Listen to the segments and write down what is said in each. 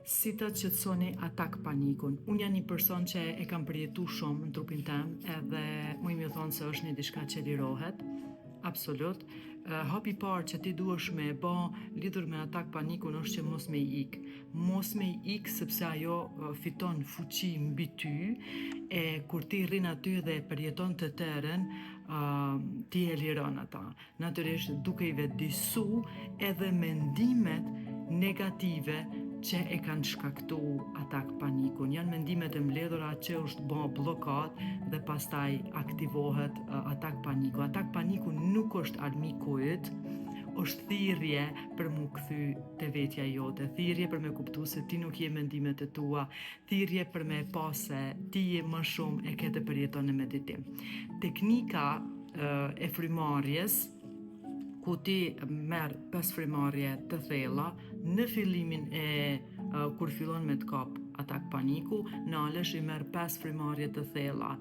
Si ta qetësoni atak panikun? Unë jam një person që e kam përjetu shumë në trupin tem edhe muj me ju thonë se është një diçka që lirohet. Absolut. Hapi i parë që ti duhesh me e ba lidhur me atak panikun është që mos me i ik. Mos me i ik sepse ajo fiton fuqi mbi ty e kur ti rrin aty dhe e përjeton të tërën, ti e liron ata. Natyrisht duke i vetëdisu edhe mendimet negative që e kanë shkaktu atak panikun. Janë mendimet e mbledhura që është bo bllokadë dhe pastaj aktivohet atak paniku. Atak paniku nuk është armiku yt, është thirrje për m'u kthy te vetja jote, thirrje për me kuptu se ti nuk je mendimet e tua, thirrje për me pa se ti je më shumë e këtë përjeton në meditim. Teknika e frymarrjes, ku ti merr 5 frymarrje të thella në fillimin e kur fillon me të kap atak paniku, nalesh i merr 5 frymarrje të thella.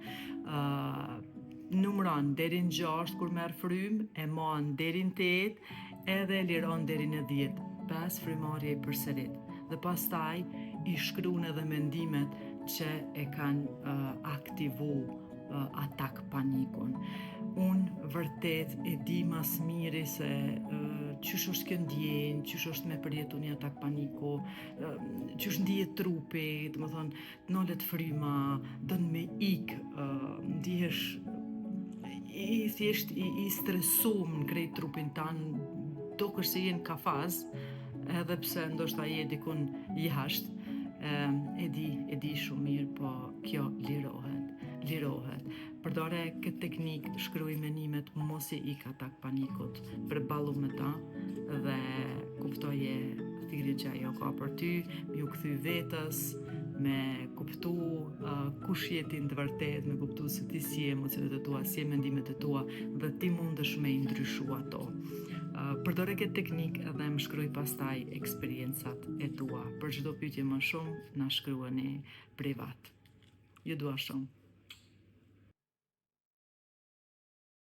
Numron deri në 6 kur merr frymë, e man deri në 8, edhe e liron deri në 10. 5 frymarrje i përsërit. Dhe pastaj i shkruan edhe mendimet që e kanë uh, aktivu uh, atak panikun. Unë vërtet e di ma s'miri se uh, qysh është kjo ndjenjë, qysh është me përjetu një atak paniku, uh, qysh ndihet trupi, domethonë, T'nalet fryma, don me ik, ndihesh i thjesht i, i stresum në krejt trupin tan, dokesh se je në kafaz, edhe pse ndoshta je dikun jashtë, e di, e di shumë mirë, po kjo lirohet, lirohet. Përdore këtë teknikë, shkruaj mendimet, mos i ik atak panikut, përballu me ta dhe kuptoje thirrjen që ajo ka për ty, me ju kthy vetes, me kuptu uh, kush je ti në të vërtetë, me kuptu se ti s'je emocionet e tua, s'je mendimet e tua dhe ti mundesh me i ndryshu ato. Uh, përdore këtë teknikë dhe më shkruaj pastaj eksperiencat e tua. Për çdo pyetje më shumë, na shkruani privat. Ju dua shumë.